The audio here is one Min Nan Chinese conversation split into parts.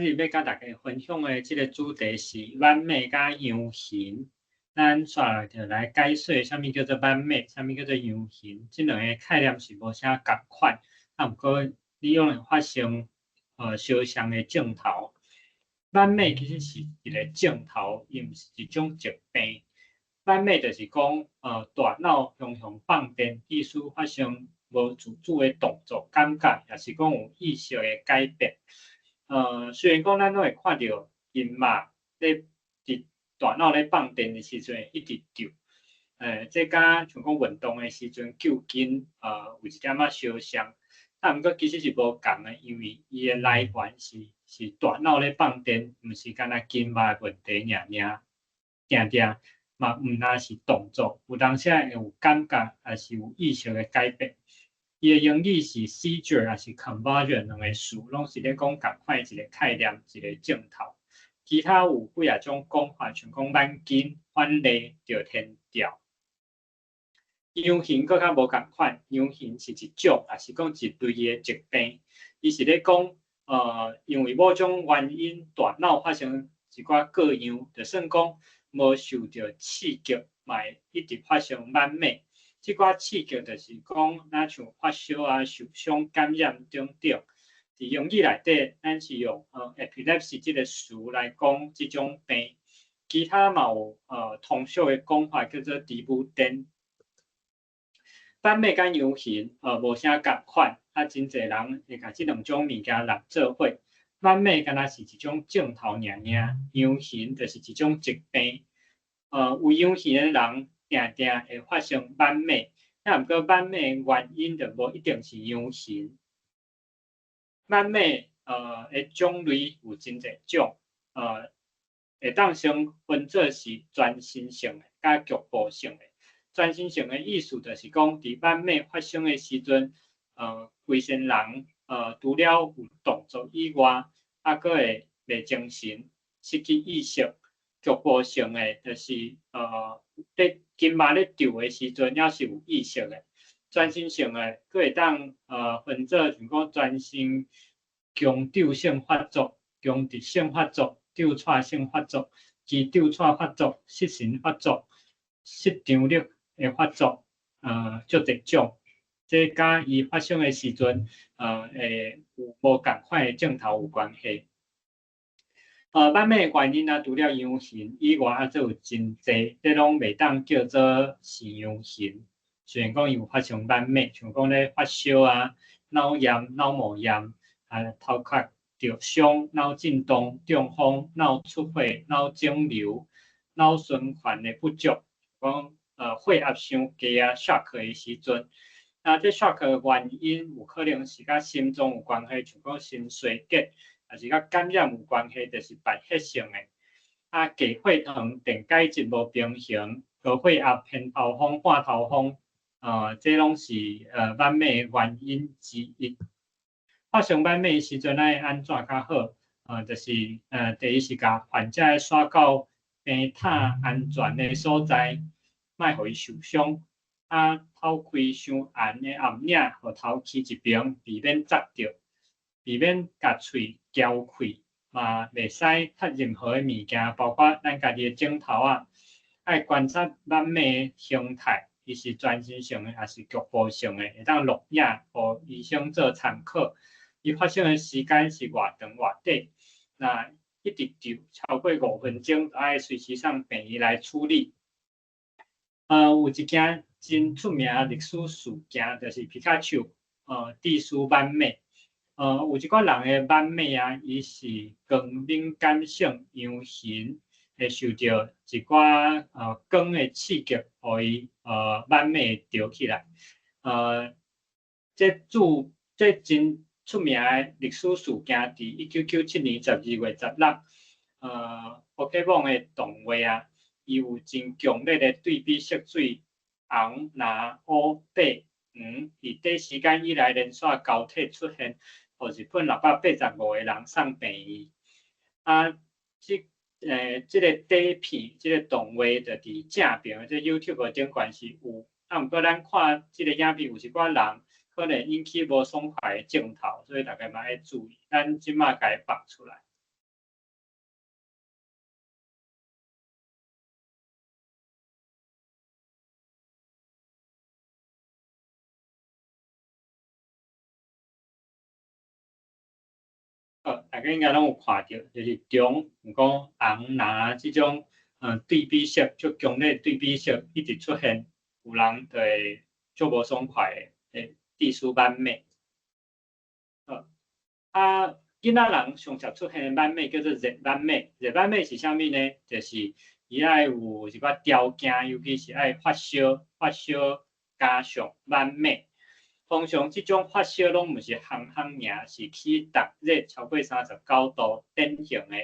仔日欲佮大家分享的這个主題是挽脈佮陽眩。咱紲落就來解說啥物叫做挽脈，啥物叫做陽眩。這兩个概念是無啥仝款，啊，毋過你攏會發生相像的症頭。挽脈其實是一个症頭，伊毋是一種疾病。挽脈就是講，大腦雄雄放電，意思發生無自主的動作、感覺，抑是講有意識的改變。雖然講咱攏會看著筋肉咧佇大腦咧放電的時陣一直跳，這佮像講運動的時陣揪筋，有一點仔相像，啊，毋過其實是無仝的，因為伊的來源是大腦咧放電，毋是干焦筋肉的問題爾爾，定定嘛毋但是動作，有當時會有感覺，抑是有意識的改變。伊的英語是 seizure 抑是 convulsion 兩個詞，攏是咧講仝款一个概念，一个症頭。其他有幾仔種講法，像講挽筋、反例、著天吊。陽眩閣較無仝款，陽眩是一種，抑是講一類的疾病。伊是咧講，因為某種原因，大腦發生一寡過樣，就算講無受著刺激，嘛會一直發生挽脈。這寡刺激就是講，若像發燒啊、受傷、感染等等。佇英語內底，咱是用epilepsy 這个詞來講這種病。其他嘛有通俗的講法叫做豬母癲。挽脈佮陽眩無啥仝款，啊，真濟人會共這兩種物件摞做伙。挽脈敢若是一種症頭爾爾，陽眩就是一種疾病。有陽眩的人，定定會發生挽脈，啊，毋過挽脈的原因就無一定是陽眩。挽脈的種類有真濟種，會當先分做是全身性的佮局部性的。全身性的意思就是講，佇挽脈發生的時陣，規身人除了有動作以外，啊，閣會袂精神、失去意識。局部性的就是咧筋肉咧跳的時陣，猶是有意識的。全身性的，閣會當分做像講全身強張性發作、強直性發作、抖掣性發作、肌抖掣發作、失神發作、失張力的發作，足濟種。這佮伊發生的時陣，會有無仝款的症頭有關係。挽脈的原因啊，除了陽眩以外，啊，閣有真濟，這攏袂當叫做是陽眩。雖然講伊有發生挽脈，像講咧發燒啊、腦炎、腦膜炎、啊頭殼著傷、腦震盪、中風、腦出血、腦腫瘤、腦循環的不足，講血壓傷低啊，shock 的時陣。啊，這 shock 的原因有可能是佮心臟有關係，像講心衰竭，抑是佮感染有關係，就是敗血性的。啊，低血糖、電解質無平衡、高血壓、偏頭風、半頭風，這攏是挽脈的原因之一。發生挽脈的時陣，咱會按怎較好？就是第一是共患者徙到平坦安全的所在，莫予伊受傷。啊，透開傷絚的暗影，予頭徛一爿，避免砸著，避免共喙撬開，嘛袂使踢任何的物件，包括咱家己的枕頭仔。愛觀察挽脈的形態，伊是全身性的，抑是局部性的，會當錄影，予醫生做參考。伊發生的時間是偌長偌短，若一直跳超過5分鐘，愛隨時送病院來處理。有一件真出名的歷史事件，就是皮卡丘，致死挽脈。有一寡人的挽脈啊，伊是光敏感性陽眩，會受著一寡光的刺激，予伊挽脈著起來。這真出名的歷史事件，佇1997年12月16，寶可夢的動畫啊，伊有真強烈的對比色水，紅、藍、烏、白、黃，佇短時間以內連續交替出現，予日本685個人送病院。啊，這个底片，這个動畫就佇正爿，這 YouTube 頂懸是有。啊，毋過咱看這个影片，有一寡人可能引起無爽快的鏡頭，所以大家嘛愛注意。咱這馬共伊放出來。大家應該攏有看著，就是中，毋講紅藍這種，對比色，足強烈對比色一直出現，有人就會足無爽快的，會致使挽脈。啊，囡仔人上常出現的挽脈叫做熱挽脈，熱挽脈是啥物呢？就是伊愛有一寡條件，尤其是愛發燒，發燒加上挽脈。通常這種發燒攏毋是烘烘爾，是起逐熱超過39度典型的。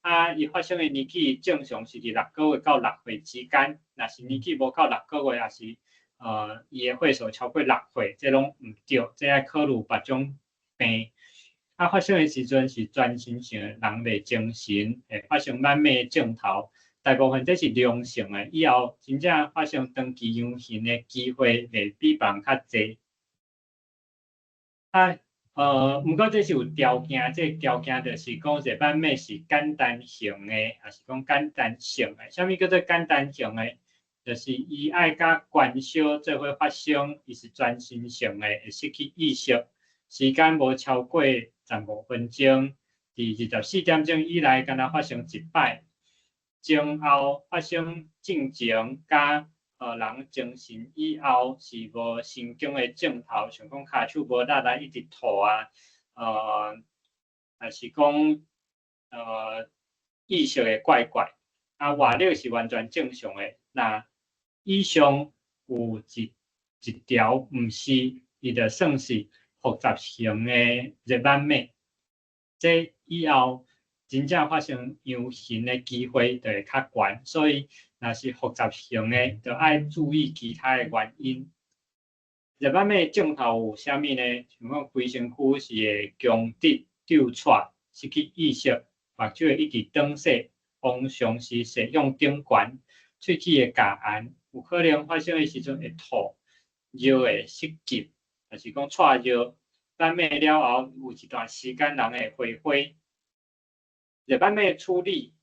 啊，伊發生的年紀正常是佇6個月到6歲之間，若是年紀無夠六個月，抑是伊的歲數超過六歲，這攏毋對，這愛考慮別種病。啊，發生的時陣是全身性的，人袂精神，會發生挽脈的症頭。大部分這是良性的，以後真正發生長期陽性的機會會比別人較濟。啊，毋過這是有條件，這個條件就是講熱挽脈是簡單型的，抑是講簡單性的。啥物叫做簡單型的？就是伊愛佮高燒做伙發生，伊是全身性的，會失去意識，時間無超過15分鐘，佇24點鐘以內，敢若發生一擺，前後發生進前佮人精神以後是無神經的症頭，像講跤手無力啊，一直吐啊，抑是講意識會怪怪，啊，活力是完全正常的。若以上有一條毋是，伊就算是複雜型的熱挽脈。這以後真正發生陽性的機會就會較懸，所以若是複雜型的，就愛注意其他的原因。熱挽脈症頭有啥物呢？像講規身軀是會僵直、抖掣、失去意識，目睭會一直轉踅，常常是踅向頂懸，喙齒會咬絚，有可能發生的時陣會吐，尿會失禁，抑是講掣尿。挽脈了後有一段時間人會花花。熱挽脈處理，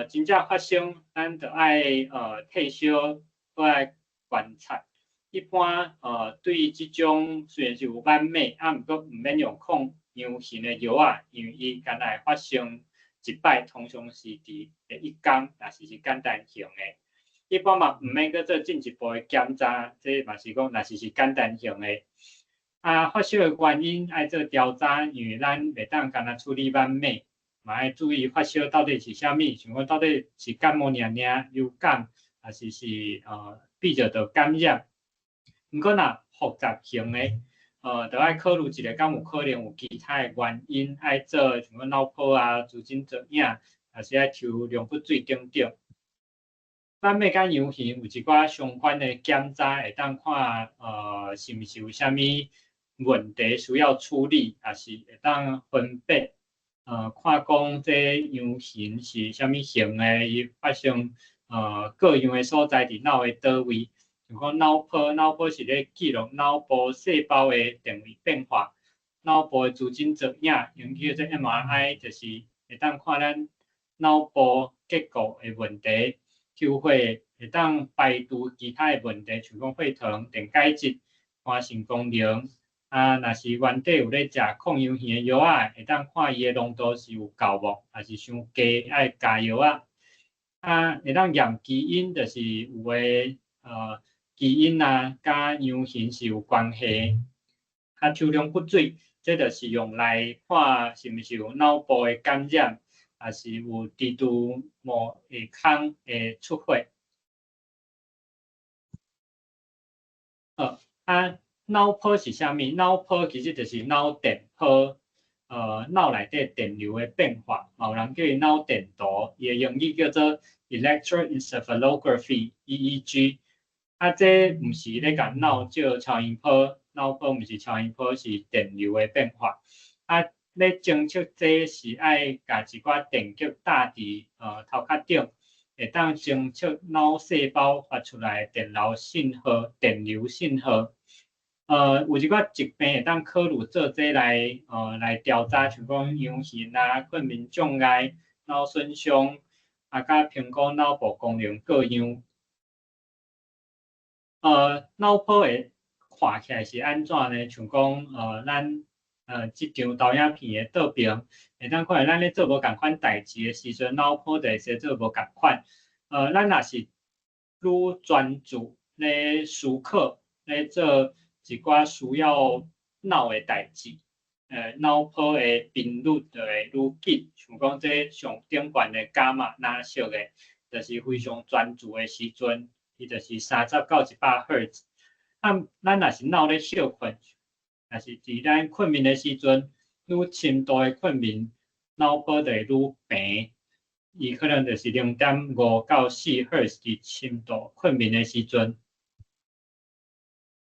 真正發生，咱就愛退燒，閣愛觀察。一般對這種雖然是有挽脈，啊，毋過毋免用抗陽性的藥仔，因為伊敢若會發生一擺，通常是佇第一工，若是是簡單型的。一般嘛毋免閣做進一步的檢查，這嘛是講若是是簡單型的。啊，發燒的原因愛做調查，因為咱袂當干焦處理挽脈，嘛愛注意發燒到底是啥物，像講到底是感冒爾爾、流感，抑是是泌尿道感染。毋過若複雜型的，著愛考慮一下，敢有可能有其他的原因，愛做像講腦波啊、磁振造影，抑是愛抽龍骨水等等。挽脈佮陽性有一寡相關的檢查，會當看是毋是有啥物問題需要處理，抑是會當分別，看講這陽性是啥物型的，伊發生各樣的所在佇腦的佗位，像講腦波，腦波是咧記錄腦部細胞的電位變化，腦部的磁振造影，用叫做 MRI，就是會當看咱腦部結構的問題，抽血會當排除其他的問題，像講血糖、電解質、肝腎功能。啊，若是原底有咧食抗陽性的藥仔，會當看伊的濃度是有夠無，抑是傷低愛加藥仔。啊，會當驗基因，就是有的基因啊，佮陽性是有關係。啊，抽龍骨水，這就是用來看是毋是有腦部的感染，抑是有蜘蛛膜下腔的出血。好，啊。腦波是啥物？腦波其實就是腦電波，腦內底電流的變化，嘛有人叫伊腦電圖，伊的英語叫做 electroencephalography（EEG）。啊，這毋是咧共腦照超音波，腦波毋是超音波，是電流的變化。啊，咧偵測這是愛共一寡電極搭佇頭殼頂，會當偵測腦細胞發出來的電流信號，電流信號。有一寡疾病會當考慮做這來調查，像講陽性啊、困眠障礙、腦損傷，啊，佮評估腦部功能各樣。腦波會看起來是按怎呢？像講，咱這張投影片的倒爿，會當看咱咧做無仝款代誌的時陣，腦波就會生做無仝款。咱若是愈專注咧思考，咧做一寡需要腦的代誌，腦波的頻率就會愈緊。像講這上頂懸的伽馬藍色的，就是非常專注的時陣，伊就是30到100赫茲。啊，咱若是腦咧歇睏，若是佇咱睏眠的時陣，愈深度的睏眠，腦波就會愈平，伊可能就是0.5到4赫茲佇深度睏眠的時陣。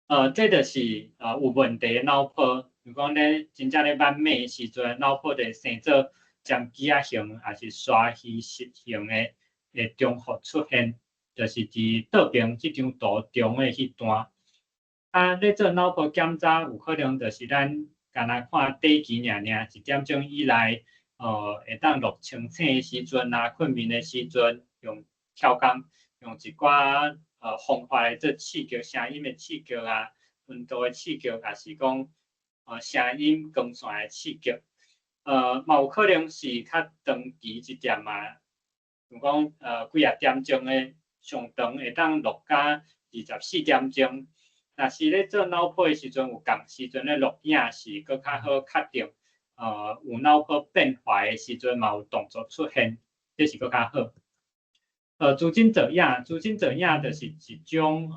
這就是有問題的腦波，如講咧真正咧挽脈的時陣，腦波就會生做針機仔型，抑是鯊魚蝕型的重複出現，就是佇倒爿這張圖中的彼段。啊，咧做腦波檢查，有可能就是咱干焦看短期爾爾，一點鐘以內，會當錄清醒的時陣啊，睏眠的時陣，用超工，用一寡方法來做刺激，聲音的刺激啊，溫度的刺激，抑是講聲音光線的刺激，嘛有可能是較長期一點啊，像講幾仔點鐘的上長會當錄甲24點鐘。若是咧做腦波的時陣，有仝時陣咧錄影是閣較好確定，有腦波變化的時陣嘛有動作出現，這是閣較好。磁振造影，磁振造影就是一種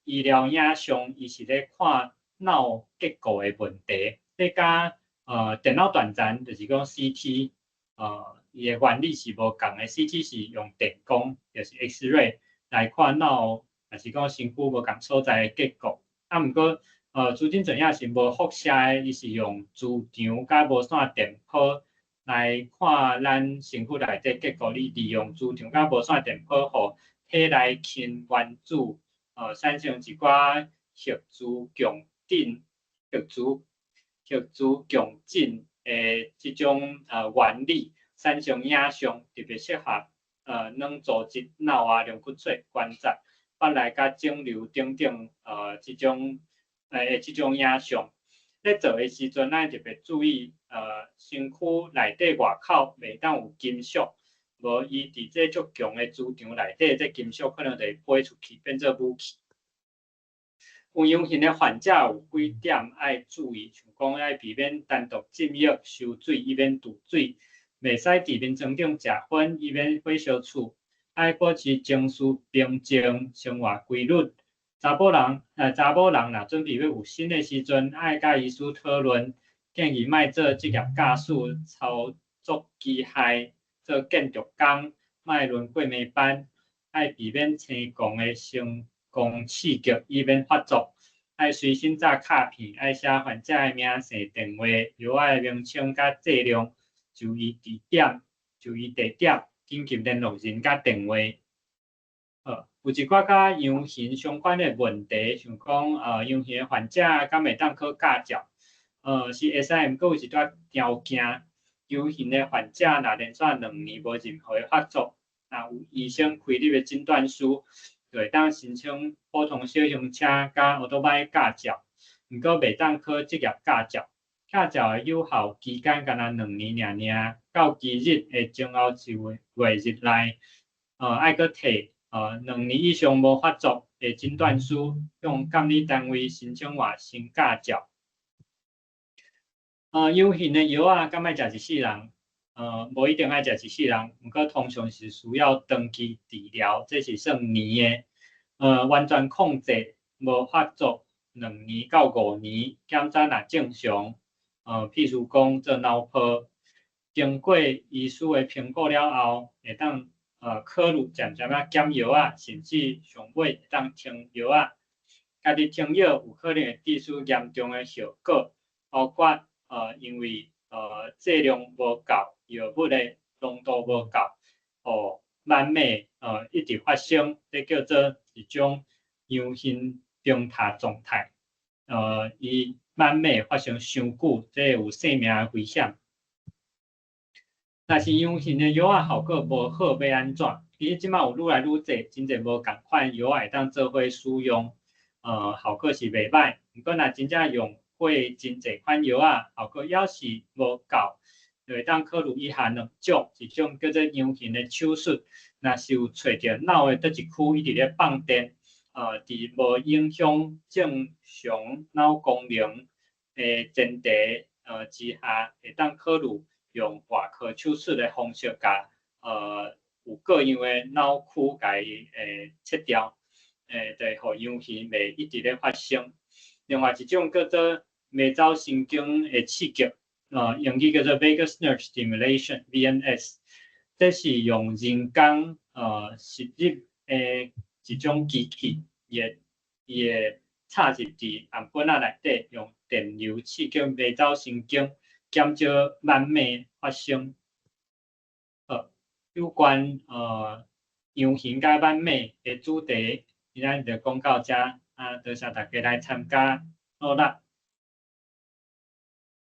醫療影像，伊是咧看腦結構的問題。這佮電腦斷層，就是講 CT，伊的原理是無仝的。CT 是用電光，就是 X-ray 來看腦，抑是講身軀無仝所在的結構。啊，毋過磁振造影是無輻射的，伊是用磁場佮無線電波來看咱身軀內底結構。你利用磁場佮無線電波，予體內氫原子產生一寡核磁共振、核磁共振的這種原理，產生影像，特別適合軟組織、腦啊、龍骨髓、關節、腹內佮腫瘤等等這種影像。咧做的時陣，咱特別注意，身軀內底外口袂當有金屬，無伊佇這足強的磁場內底，這金屬可能就會飛出去，變做武器。有陽性的患者有幾點愛注意，像講愛避免單獨浸浴、收水，以免墜水；袂使佇眠床頂食薰，以免火燒厝；愛保持情緒平靜，生活規律。查某人若準備欲有身的時陣，愛佮醫師討論，建議莫做職業駕駛、操作機械、做建築工，莫輪過暝班，愛避免青光的聲光刺激，以免發作。愛隨身紮卡片，愛寫患者的名姓、電話、藥仔的名稱佮劑量、就醫地點、就醫地點、緊急聯絡人佮電話。好，有一寡佮陽性相關的問題，像講陽性的患者敢會當考駕照？是會使，毋過有一寡條件。陽性的患者若連續2年無任何的發作，若有醫生開立的診斷書，就會當申請普通小型車佮歐多擺駕照，毋過袂當考職業駕照。駕照的有效期間干焦兩年爾爾，到期日的前後一個月日內，愛閣提2年以上無發作的診斷書，向監理單位申請換新駕照。陽性的藥仔敢愛食一世人？無一定愛食一世人，毋過通常是需要長期治療，這是算年的。完全控制無發作2年到5年，檢查若正常，譬如講做腦波，經過醫師的評估了後，會當考慮漸漸仔減藥仔，甚至上尾會當停藥仔。家己停藥有可能會致使嚴重的後果，包括因為劑量無夠，藥物的濃度無夠，予慢脈一直發生，這叫做一種陽性崩塌狀態。伊慢脈發生傷久，這有性命的危險。若是陽性的藥仔效果無好，欲按怎？其實這馬有愈來愈濟，真濟無仝款藥仔會當做伙使用，效果是袂䆀。毋過若真正用過過真濟款藥仔，效果猶是無夠，就會當考慮以下兩種，一種叫做羊形的手術，若是有揣著腦的佗一區一直咧放電，佇無影響正常腦功能的前提之下，會當考慮用外科手術的方式，共有過樣的腦區共伊切掉，就會予羊形袂一直咧發生。另外一種叫做迷走神經的刺激，英語叫做 vagus nerve stimulation（VNS），這是用人工植入的一種機器，伊會插入佇頷頸仔內底，用電流刺激迷走神經，減少蠓螬發生。好，有關羊形佮蠓螬的主題，今仔日就講到遮，啊，多謝大家來參加，努力。